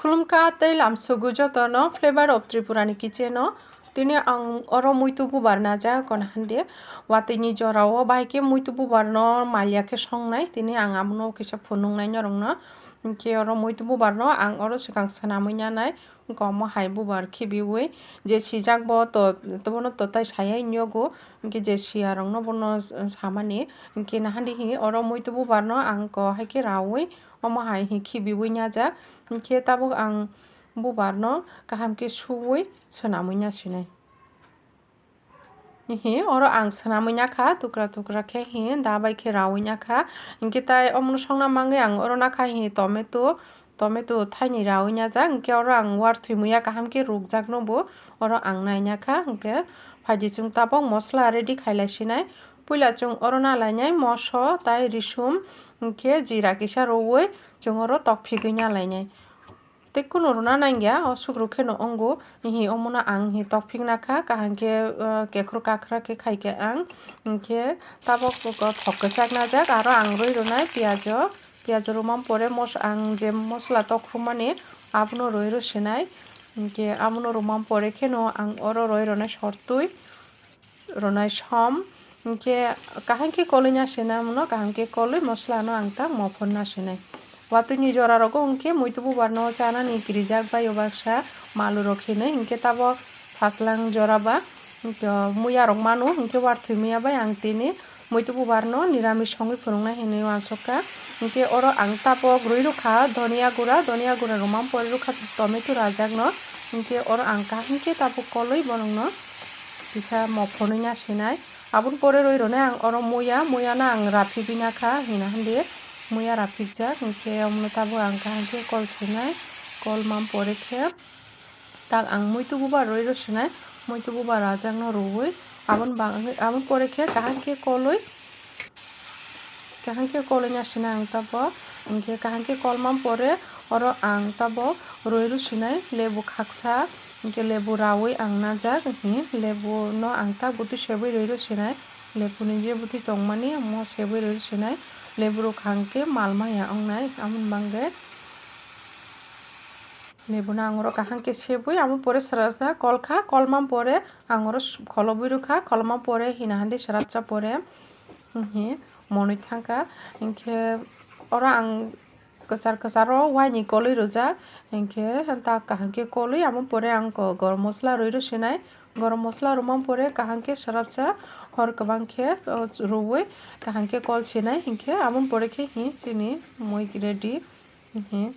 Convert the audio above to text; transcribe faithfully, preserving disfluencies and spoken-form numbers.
Khulumkha tei lamsogo jotono Flavor of Tripura ni kitchen o. Tini ang oro muitu bubar najak kono hande. Watwi ni jora o bahai khe muitu bubar no maliya khe songnai. Tini ang abono kisa phunuknai norokno. Hinkhe oro muitu bubar no ang oro swkang swnamwi nanai. Wngkha omo hai bubar khibiwi je sijak bo to, to bono to tai saya hinwi nogo. Hinkhe je siya rokno bono samani. Hinkhe nahandi hi oro muitu bubar no ang ko hai khe rawi omo hai hi khibiwi najak. Hinkhe tabuk ang bubar no kaham khe suwi swnamwi nasinai. Hi, oro ang swnamwi nakha, tukra tukra khe hi, da bai khe rawi nakha. Hinkhe tai omono songna mangwi ang oro nakha hi tomato, tomato thaini rawi najak. Hinkhe oro ang warthwi muya kaham khe rukjak no bo, oro ang nai nakha. Hinkhe phaidi chwng tabuk mosla ready khailai sinai. Puila chwng oro nalainai moso tai risum, hinkhe jira kisa rwwi chwng oro tokphigwi nalainai. Tei kunu rwna nangya, o sukruk kheno wngo. Hi omono ang hi tokphik nakha, kaham khe, uh, kekhru kakhra khe khai khe ang. Hinkhe tabuk thok kwchak najak, aro ang rwi rwnai piyajo. Piyajo rwmani pore mos-, ang je mosla tokhrumani abono rwi rw sinai. Hinkhe abono rwmani pore kheno ang oro rwi rwnai sortwi. Rwnai som, hinkhe kaham khe kolwi nasinai, omono kaham khe kolwi mosla no ang tak mophon nasinai. Watwi ni jora rogo hinkhe muitu bubar no chanani kirijak bai o baksa malu rok hinwi, hinkhe tabuk saslang jora ba, hinkhe muya rok manu, hinkhe warthwi muya bai ang tini muitu bubar no niramis songwi phunuknai hinwi uansukha. Hinkhe oro ang tabuk rwi rwkha dhoniya gura, dhoniya gura rwmani pore rwkha tomato rajak no, hinkhe oro ang kaham khe tabuk kolwi borok no kisa mophonwi nasinai. Aboni pore rwi rwnai ang oro muya, muya no ang raphigwi nakha hina hande muya raphikjak, hinkhe omono tabuk ang kaham khe kol sinai, kol man pore khe tak ang muitu bubar rwi rw sinai, muitu bubar rajak no rwwi aboni bagwi, aboni pore khe kaham khe kolwi. Kaham khe kolwi nasinai ang tabuk, hinkhe kaham khe kolmani pore oro ang tabuk rwi rw sinai lebu khaksa, hinkhe lebu rawi ang najak, hi lebu no ang ta bwtwi sebwi rwi rw sinai, lebu ni je bwtwi tongmani omo sebwi rwi rw sinai, lebu rok kaham khe mal maya wngnai, aboni bagwi lebu no ang oro kaham khe sebwi, aboni pore srapsa kol kha, kolmani pore ang oro kholobwi rw kha, kholmani pore hina hande srapsa pore. Hinkhe monwi thangkha, hinkhe oro ang kwchar kwcharo waini kolwi rwjak, hinkhe tak kaham khe kolwi, amo pore ang ko-, gorom mosla rwi rw sinai, gorom mosla rwmani pore kaham khe srapsa hor kwbang khe, o, rwwi kaham khe kol sinai, hinkhe amo pore khe hi chini mui ready. Hinkhe